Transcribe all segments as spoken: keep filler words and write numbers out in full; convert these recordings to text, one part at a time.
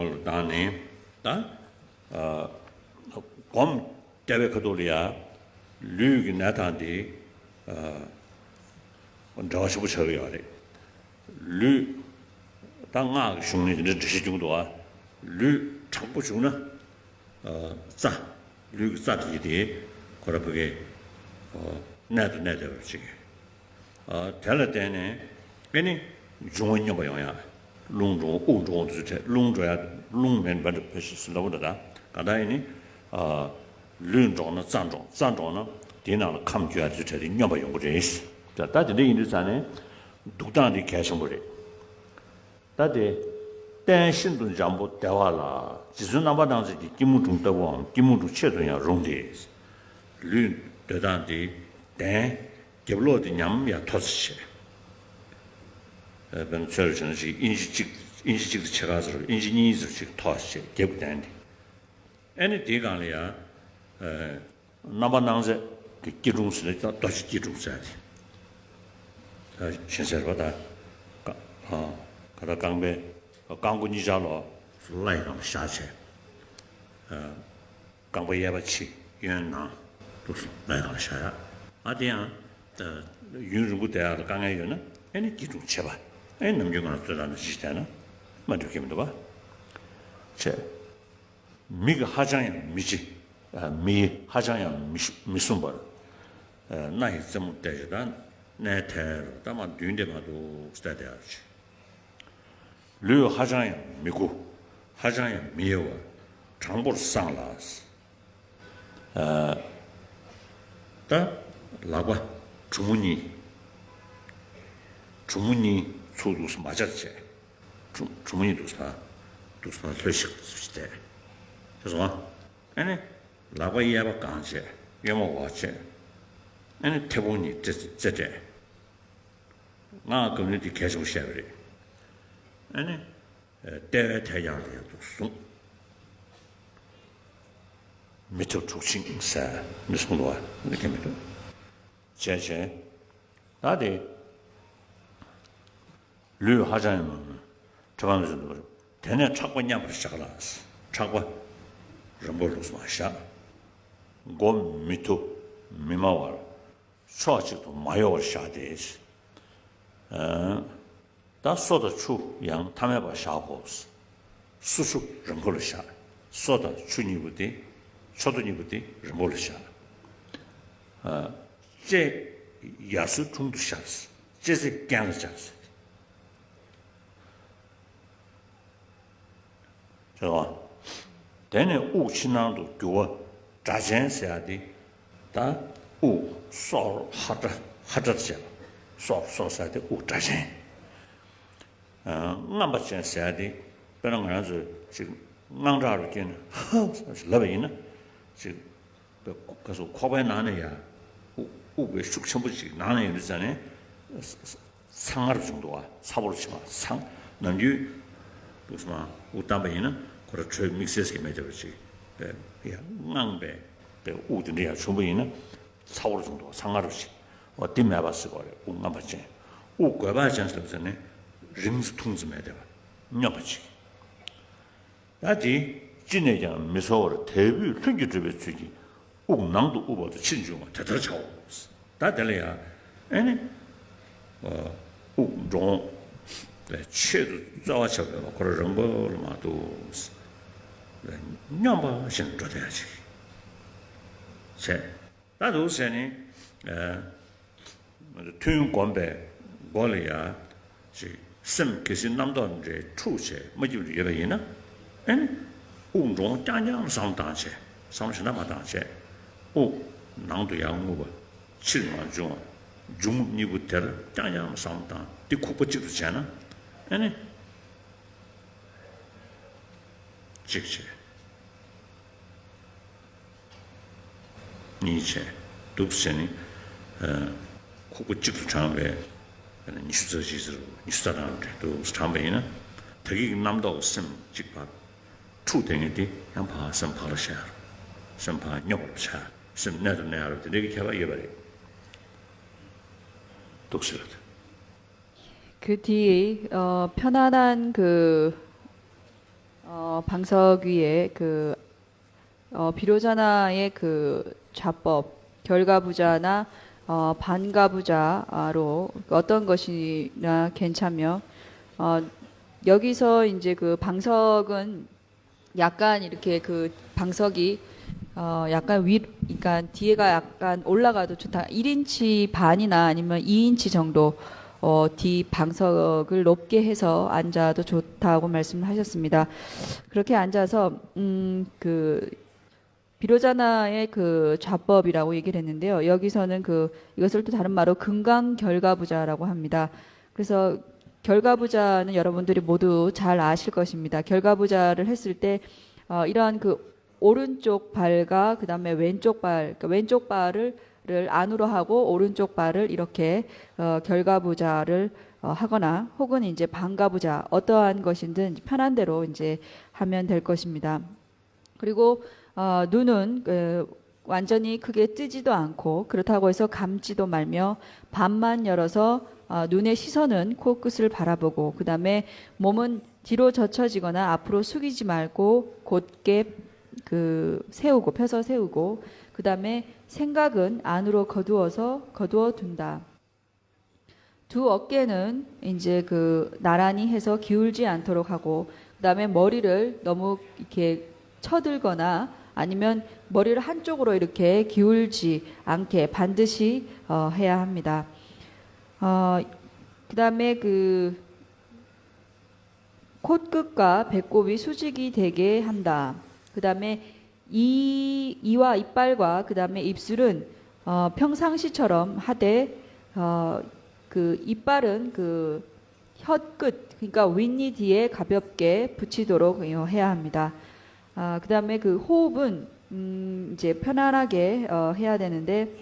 ལ་བཏང་ནས་ད་སྒོམ་བལྟ་བའི་ཁ་ཐུག་ལ་ཡ་ལུས་ཀྱི་གནས་སྟངས་དེ་འབྲེལ་བ་ཆེན་པོ་ཆགས་ཀྱི་ཡོད་རེད། ལུས་ད་སྔགས་ཀྱི་གཞུང་ནས་དེ་འདྲ་འགྲེལ་བཤད་བྱུང་འདུག་ཨ། ལུས་དྲང་པོ་བྱུང་ན་རྩ་ལུས་ཀྱི་རྩ་དེ་དེ་ཁོ་ར་ཕ་གི་གནད་དུ་གནས་བསྡད་པ་ཅིག་དེ་ལ་བརྟེན་ནས་ཨེ་ནི་འབྱུང་བ་སྙོམས་པར་ཡོང་ཡ། རླུང་འགྲོ་དབུགས་འགྲོ་འོང་དུས་ཚོད་རླུང་འགྲོ་ཡ། རླུང་མེད་པ་འདྲ་བོད་ཞིག་སུ་ལབ་འདྲ་ད་ག་ད་ཨེ་ནི་ལུས་འགྲོ་ན་རྩ་འགྲོ། རྩ་འགྲོ་ན་དེའི་ནང་ལ་ཁམས་རྒྱུ་ཡ་དུས་ཚོད་དེ་སྙོམས་པར་ཡོང་གི་རེད། ད་ད་དེ་འདྲ་ཡིན་དུས་ཙང་ནས་འདུག་སྟངས་དེ་གལ་ཆེན་པོ་རེད། ད་དེ་རྟེན་ཤིན་ཏུ་འཇམ་པོ་བདེ་བ་ལ། རྗེ་བཙུན་རྣམ་པར་སྣང་མཛད་ཀྱི་སྐྱིལ་མོ་ཀྲུང་ལྟ་བུའམ་སྐྱིལ་མོ་ཀྲུང་ཆེད་དུ་ཡང་རུང་སྟེ། ལུས་སྡོད་སྟངས་དེ་གདན་རྒྱབ་ལོགས་དེ་ཉམས་ཡང་མཐོ་ཙམ་བྱས། དཔེར་ན་ཚོད་རུ་བྱས་ན་ཅིག་ཨིན་ཅི་གཅིག་ཨིན་ཅི་གཅིག་དང་ཕྱེད་ཀ་ཙམ་རེད། ཨིན་ཅི་གཉིས་ཙམ་ཅིག་མཐོ་ཙམ་བྱས་རྒྱབ་ཀྱི་གདན་དེ། ཨེ་ནི་དེའི་སྒང་ལ་ཡང་། རྣམ་པར་སྣང་མཛད་ཀྱི་སྐྱིལ་ཀྲུང་ཟེར་ན་རྡོ་རྗེ་སྐྱིལ་ཀྲུང་ཟེར་ཏེ། ཞེས་ཟེར་བ་དང་། ཀ་ཨ་ཀ་ད་རྐང་པའི་རྐང་མགོ་གཉིས་ཆར་ལོགས་སུ་ལྷའི་སྒང་ལ་བཞག་བྱས། རྐང་པ་གཡས་པ་ཕྱི་གཡོན་ནང་དུ་ལྷའི་སྒང་ལ་བཞག་ཡ། ཨ་དེ་ཡང་ཡུན་རིང་པོ་བསྡད་ཡ་ལ་དཀའ་ངལ་ཡོད་ན་ཨེ་ནི་སྐྱིལ་ཀྲུང་ཕྱེད་པ། ཨེ་ནམ་རྒྱུན་ང་ཚོ་རང་ནས་ཅིག་བསྡད་ན་མ་འགྲིག་གི་མི་འདུག་པ། བྱས། མིག་ཧ་ཅང་ཡང་མི་ཕྱེ། མི་ཧ་ཅང་ཡང་མི་མི་ཟུམ་པར། སྣ་ཡི་རྩེ་མོ་བལྟས་ཞེ་དྲག་གནས་ཐལ་རོ། ད་མ་མདུན་དེ་མ་འདུག་བལྟས་བསྡད་ཡ་ཅིག་ལུས་ཧ་ཅང་ཡང་མི་མགུ། ཧ་ཅང་ཡང་མི་གཡོ་བར་དྲང་པོར་བསྲང་ལ། ད་ལག་པ་གྲུ་མོ་གཉིས། གྲུ་མོ་གཉིས་ཚུར་འདུག་སེ་མ་བཅར་བྱས། གྲུ་གྲུ་མོ་གཉིས་འདུག་སེ་འདུག་སེ་ལྷོད་ཤིག་ཤིག་བསྡད། ཤེས་སོང་ཨ། ཨ་ནི་ལག་པ་གཡས་པ་སྒང་བྱས། གཡོན་མ་འོག་བྱས། ཨ་ནི་མཐེ་བོང་གཉིས་རྩེ་རྩེ་སྤྲད། སྔགས་སྐབས་ནི་འདི་གལ་ཆེན་པོ་བཤད་པ་རེད། ཨ་ནི། ལྟེ་བའི་ཐད་ཀྱང་ལ་ཡང་དུ་བཟུང་། མི་ཐུབ་དྲུག་ཆིངས་ཟེར་མི་གསུང་འདུག་བ། འདི་གལ་མི་འདུག་བྱས་བྱས། ད་དེ་ལུས་ཧ་ཅང་ཡང་མང་། ཁྲ་བ་མི་བཟོད་འདུག་པ། དེ་ནས་ཕྲག་པ་མཉམ་པར་བཞག་ལ། ཕྲག་པ་རིང་པོར་ལོགས་སུ་མ་བཞག་མགོ་མི་མཐུ་མི་དམའ་བར། ཕྱོགས་གཅིག་ཏུ་མ་གཡོ་བར་བཞག་སྟེ། ཨ། ད་སོ་དང་ཆུ་ཡང་ཐ་མལ་པར་བཞག་གོ། སོ་ཆུ་རིང་པོ་ལ་བཞག་སོ་དང་ཆུ་གཉིས་པོ་དེ། མཆུ་ཏོ་གཉིས་པོ་དེ་རིང་པོ་ལ་བཞག་ཨ། ལྕེ་ཡར་སོའི་དྲུང་དུ་བཞག་ལྕེ་རྩེ་རྐན་ལ་བཅག་ཟེར་བ། དེ་ནས་དབུགས་ཕྱི་ནང་དུ་རྒྱུ་བ་སྒྲ་གཅན་ཟེར་ཡ་དེ། ད་དབུགས་སོར་ཧ་སྒྲ་ཧ་སྒྲ་བྱས་པ། སོར་སོར་ཟེར་ཡ་དེ་དབུགས་སྒྲ་གཅན། རྔམ་པ་ཅན་ཟེར་ཡ་དེ། དཔེར་ན་ང་རང་ཚོས་ཅིག་དངངས་སྐྲག་རུ་སྐྱེས་ནས་ཧ་ཟེར་ལབ་པ་ཡིན་ན། ཅིག་ཁ་སོ་ཁོག་པའི་ནང་ནས་ཡ། དབུགས་དབུགས་པའི་ཤུགས་ཆེན་པོ་ཅིག་ནང་ནས་ཡོང་དུས་ཙ་ནས། ཚ་ངར་བྱུང་འདུག་བ། ཚ་པོར་ཕྱིན་པ་ཚ། ནམ་རྒྱུན་དུ་སྨ་དབུགས་བཏང་པ་ཡིན་ན་ཁོ་ར་དྲོད་དམིགས་བསལ་ཞིག་མེད་བསྡད་པ་ཅིག་པས་ཡ། དངངས་པའི་པའི་དབུགས་དེ་འདྲ་ཡང་བྱུང་པ་ཡིན་ན་ཚ་པོར་བྱུང་འདུག་བ། ཚ་ངར་བྱེད། འོ་དེ་མེད་པ་ཟེར་བ་རེད། དབུགས་རྔམ་པ་ཅན། དབུགས་རྒོད་པ་ཅན་ཟེར་བ་ཟེར་ནས་རིང་ཙམ་ཐུང་ཙམ་མེད་བསྡད་པ། སྙོམས་པ་ཅིག་ད་དེ་ཅི་ནས་ཀྱང་མི་ཚོར་བར་དལ་བུས་ལྷུན་གྱིས་གྲུབ་པའི་ཚུལ་གྱིས་དབུགས་ནང་དུ་དབུ་བར་དུ་ཕྱིར་འབྱུང་བ་དེ་ལྟར་བྱའོ། ད་དེ་ལ་ཡང་ཨེ་ནི། དབུགས་འགྲོ་འོང་ཆེད་དུ་རྩ་བ་ཆགས་པའི་ཁོ་ར་རིང་པོ་ལ་མ་གཏོགས། སྙོམས་པ་བཞིན་འགྲོ་བསྡད་ཡ་ཅིག་བྱས། ད་འདུག་ཟེར་ནས། ཐུན་བསྒོམས་པའི་མགོ་ལ་ཡ། ཅིག་སེམས་གལ་སྲིད་རྣམ་རྟོག་འདྲའི་འཁྲུག་བྱས་མ་སྐྱིད་པ་ཡོད་པ་ཡིན་ན། ཨེ་ནི། དབུགས་འགྲོ་འོང་རྐྱང་རྐྱང་བསམ་བློ་བཏང་བྱས། བསམ་བློ་ཞེ་དྲག་མ་བཏང་བྱས། དབུགས་ནང་དུ་ཡར་རྔུབ་པ། ཕྱིར་ཡར་འབྱུང་བ། འབྱུང་རྔུབ་གཉིས་པོ་དེར་རྐྱང་རྐྱང་བསམ་བློ་བཏང་། འདི་ཁུག་པ་གཅིག་ཏུ་བྱས་ན། ཨེ་ནི། གཅིག་བྱས། གཉིས་བྱས། འདུག་བྱས་ནས། ཁུག་པ་གཅིག་ཏུ་དྲངས་པས། ཉི་ཤུ་རྩ་གཅིག་ཟེར་རོ། ཉི་ཤུ་རྩ་གྲངས་རེད་འདུག་དྲངས་པ་ཡིན་ན། ད་གིན་གྱི་རྣམ་རྟོག་སེམས་གཅིག་ཕར། འཁྲུག་བསྡད་མཁན་དེ་ཡང་ཕར་སེམས་ཕར་ལ་བཞག་སེམས་ཕར་སྙོམས་པར་བཞག་སེམས་གནད་དུ་གནས་ཡ་རོ། དེ་འདྲའི་གི་ཁྱད་པར་ཡོད་པ་རེད། འདུག་ཟེར་བ་དེ། 그 뒤에 어, 편안한 그 어, 방석 위에 그 어, 비로자나의 그 좌법, 결과부자나 어, 반가부자로 어떤 것이나 괜찮며, 어, 여기서 이제 그 방석은 약간 이렇게 그 방석이 어, 약간 위, 그러니까 뒤에가 약간 올라가도 좋다. 일 인치 반이나 아니면 이 인치 정도 어, 뒤 방석을 높게 해서 앉아도 좋다고 말씀을 하셨습니다. 그렇게 앉아서 음, 그 비로자나의 그 좌법이라고 얘기를 했는데요. 여기서는 그 이것을 또 다른 말로 근강결과부자라고 합니다. 그래서 결과부자는 여러분들이 모두 잘 아실 것입니다. 결과부자를 했을 때 어, 이러한 그 오른쪽 발과 그다음에 왼쪽 발, 그러니까 왼쪽 발을 를 안으로 하고 오른쪽 발을 이렇게 어, 결과부자를 어, 하거나, 혹은 이제 반가부자, 어떠한 것이든 편한 대로 이제 하면 될 것입니다. 그리고 어, 눈은 그, 완전히 크게 뜨지도 않고, 그렇다고 해서 감지도 말며 반만 열어서 어, 눈의 시선은 코끝을 바라보고, 그다음에 몸은 뒤로 젖혀지거나 앞으로 숙이지 말고 곧게 그 세우고, 펴서 세우고, 그다음에 생각은 안으로 거두어서 거두어 둔다. 두 어깨는 이제 그 나란히 해서 기울지 않도록 하고, 그다음에 머리를 너무 이렇게 쳐들거나 아니면 머리를 한쪽으로 이렇게 기울지 않게 반드시 어, 해야 합니다. 어, 그다음에 그 코끝과 배꼽이 수직이 되게 한다. 그다음에 이 이와 이빨과 그다음에 입술은 어, 평상시처럼 하되, 어, 그 이빨은 그 혀끝, 그러니까 윗니 뒤에 가볍게 붙이도록 해야 합니다. 아, 그다음에 그 호흡은 음, 이제 편안하게 어, 해야 되는데,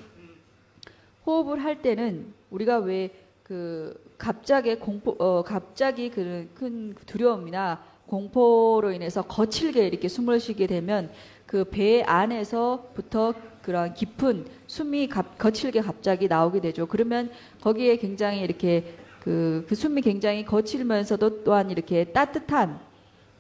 호흡을 할 때는 우리가 왜 그 갑자기 공포, 어, 갑자기 그런 큰 두려움이나 공포로 인해서 거칠게 이렇게 숨을 쉬게 되면 그 배 안에서부터 그런 깊은 숨이 갑- 거칠게 갑자기 나오게 되죠. 그러면 거기에 굉장히 이렇게 그, 그 숨이 굉장히 거칠면서도 또한 이렇게 따뜻한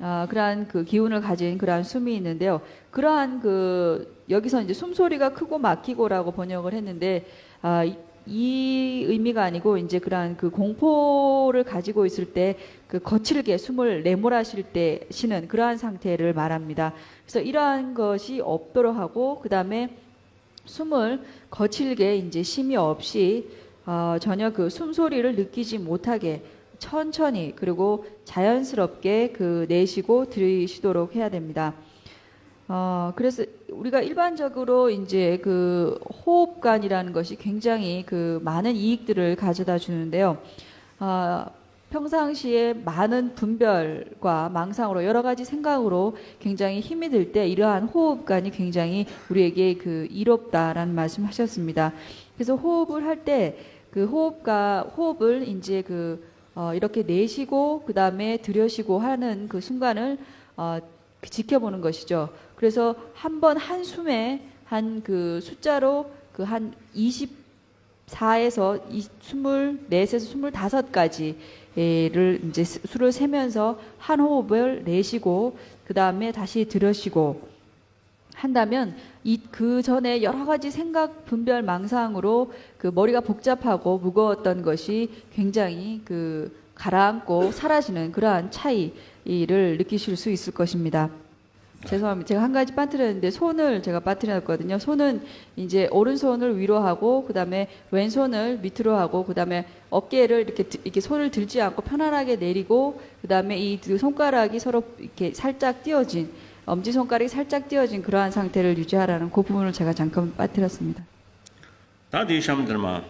아, 그러한 그 기운을 가진 그러한 숨이 있는데요. 그러한 그 여기서 이제 숨소리가 크고 막히고라고 번역을 했는데, 아, 이, 이 의미가 아니고 이제 그러한 그 공포를 가지고 있을 때 그 거칠게 숨을 내몰아쉴 때 쉬는 그러한 상태를 말합니다. 그래서 이러한 것이 없도록 하고, 그다음에 숨을 거칠게 이제 쉼이 없이 어, 전혀 그 숨소리를 느끼지 못하게 천천히 그리고 자연스럽게 그 내쉬고 들이쉬도록 해야 됩니다. 어, 그래서 우리가 일반적으로 이제 그 호흡관이라는 것이 굉장히 그 많은 이익들을 가져다 주는데요. 어, 평상시에 많은 분별과 망상으로 여러 가지 생각으로 굉장히 힘이 들 때 이러한 호흡관이 굉장히 우리에게 그 이롭다라는 말씀하셨습니다. 그래서 호흡을 할 때 그 호흡과 호흡을 이제 그 어, 이렇게 내쉬고 그다음에 들여쉬고 하는 그 순간을 어, 그 지켜보는 것이죠. 그래서 한 번 한 숨에 한 그 숫자로 그 한 이십사에서 스물 넷에서 스물다섯 가지를 이제 수- 수를 세면서 한 호흡을 내쉬고 그다음에 다시 들여쉬고 한다면, 이 그 전에 여러 가지 생각, 분별, 망상으로 그 머리가 복잡하고 무거웠던 것이 굉장히 그 가라앉고 사라지는 그러한 차이를 느끼실 수 있을 것입니다. 죄송합니다. 제가 한 가지 빠뜨렸는데, 손을 제가 빠뜨렸거든요. 손은 이제 오른손을 위로 하고, 그다음에 왼손을 밑으로 하고, 그다음에 어깨를 이렇게 드- 이렇게 손을 들지 않고 편안하게 내리고, 그다음에 이 두 손가락이 서로 이렇게 살짝 띄어진, 엄지 손가락이 살짝 띄어진 그러한 상태를 유지하라는 그 부분을 제가 잠깐 빠뜨렸습니다. ད་དེའི་གཤམ་འདིར་མ།